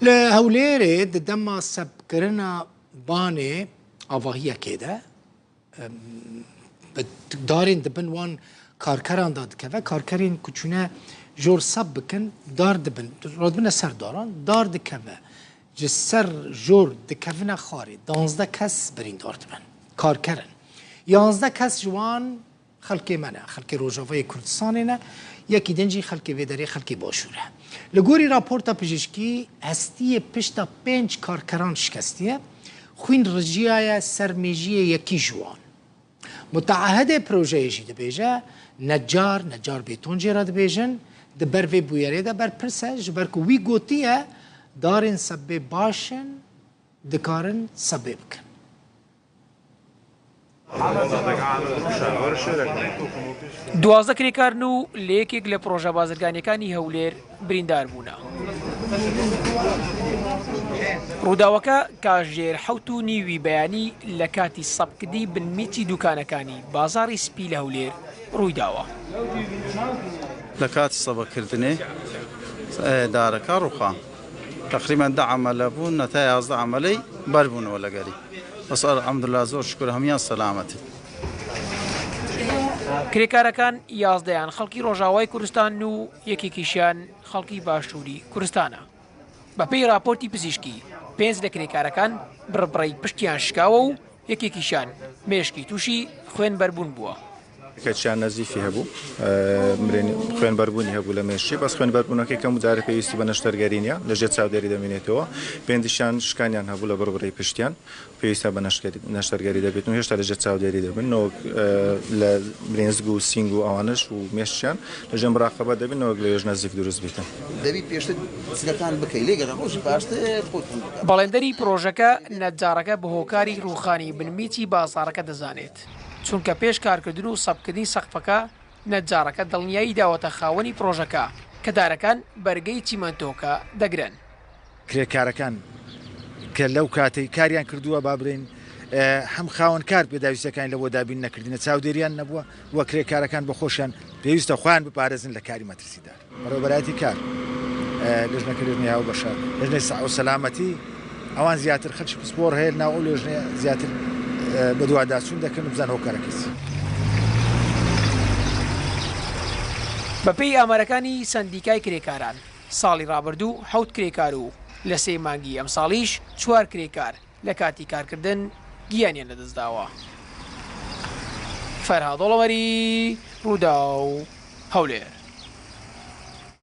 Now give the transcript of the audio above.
Li Hewlêrê di dema sebkirina banê avahiyekê de bi darên di bin wan karkeran de dikeve, karkerên ku çûne jor seb bikin dar dibin, radibine ser daran, dar dikeve ji ser jor dikevine xarê, danzdeh kes birîndar dibin, karker in. Yanzdeh kes ji wan Xelkê me ne, xelkê Rojavayê Kurdistanê ne, yekî din jî xelkê vê derê xelkê Başûr e. Li gorî raporta pijîşkî hestiyê pişta pênc karkeran şikestiye, xwîn rijiyaye ser mêjiyê yekî ji wan. Muteahidê projeyê jî dibêje, Necar, Necar Bêton jê re dibêjin, di ber vê bûyerê de berpirs e, ji ber ku wî gotiye darên sebê baş in, dikarin sebê bikin. 12 کرێکارن و لە یەکێک لە پڕۆژە بازرگانیەکانی هەولێر بریندار بوونە. ڕووداوەکە کاژێر حەوت و نیوی بەیانی لە کاتی سەبکردنی بنمیچی دوکانەکانی بازاڕی سپی لە هەولێر ڕوویداوە. لە کاتی سەبکردنی دارەکە ڕووخا. تەقریبەن دە عەمەلە بوون نەتا 11 عەمەلەی بەر بوونەوە لەگەری بەس الحمدللە زۆر شکر هەموویان سەلامەتن. کرێکارەکان یازدەیان خەڵکی ڕۆژاوای کوردستانن و یەکێکیشیان خەڵکی باشووری کوردستانە. بەپێی ڕاپۆرتی پزیشکی، پێنج لە کرێکارەکان بڕبڕەی پشتیان شکاوە و یەکێکیشیان مێشکی تووشی خوێنبەربوون بووە. کەچیان نەزیفی هەبوو مرێنی خوێن بەربوونی هەبوو لە مێشکی بەس خوێن بەربوونەکەی کەم و جارێ پێویستی بە نەشتەرگەری نییە لەژێر چاودێری دەمێنێتەوە پێنجیشیان شکانیان هەبوو لە بڕبڕەی پشتیان پێویستە بە نەشتەرگەری دەبێت و هێشتا لەژێر چاودێری دەبن نەوەک لە برێنزگ و سینگ و ئەوانەش و مێشکیان لەژێر مراقەبە دەبن نەوەک لەوێش نەزیف دروست بیتن. دەبی پێشتر جلەکان بکەی لێگەڕێ ڕۆژی پاشتر خۆت هەم بکە. بەڵێندەری پڕۆژەکە نەجاڕەکە بە هۆکاری ڕووخانی بنمیچی بازاڕەکە دەزانێت. چونکە پێش کارکردن و سەپکردنی سەقفەکە، نەجاڕەکە دڵنیایی داوەتە خاوەنی پڕۆژەکە کە دارەکان بەرگەی چیمەنتۆکە دەگرن. کرێکارەکان کە لەو کاتەی کاریان کردووە با برێین هەم خاوەن کار پێداویستیەکانی لەبۆ دابین نەکردنە چاودێریان نەبووە و کرێکارەکان بە خۆشیان پێویستە خۆیان بپارێزن لە کاری مەترسیدار. بەڕێوەبەرایەتی کار، لێژنەکە لێژنەی هاوبەشە، لێژنەی سەحە و سەلامەتی، ئەوان زیاتر خەلکی پسپۆڕ هەیە لەناو ئەو لێژنەیە زیاتر بەدواداچوون دەکەن و بزانن هۆکارەکەی چییە. بەپێی ئامارەکانی سەندیکای کرێکاران، ساڵی رابردوو حەوت کرێکار و لە سێ مانگی ئەمساڵیش چوار کرێکار لە کاتی کارکردن گیانیان لەدەستداوە. فەرهاد ئۆڵەمەری، رووداو، هەولێر.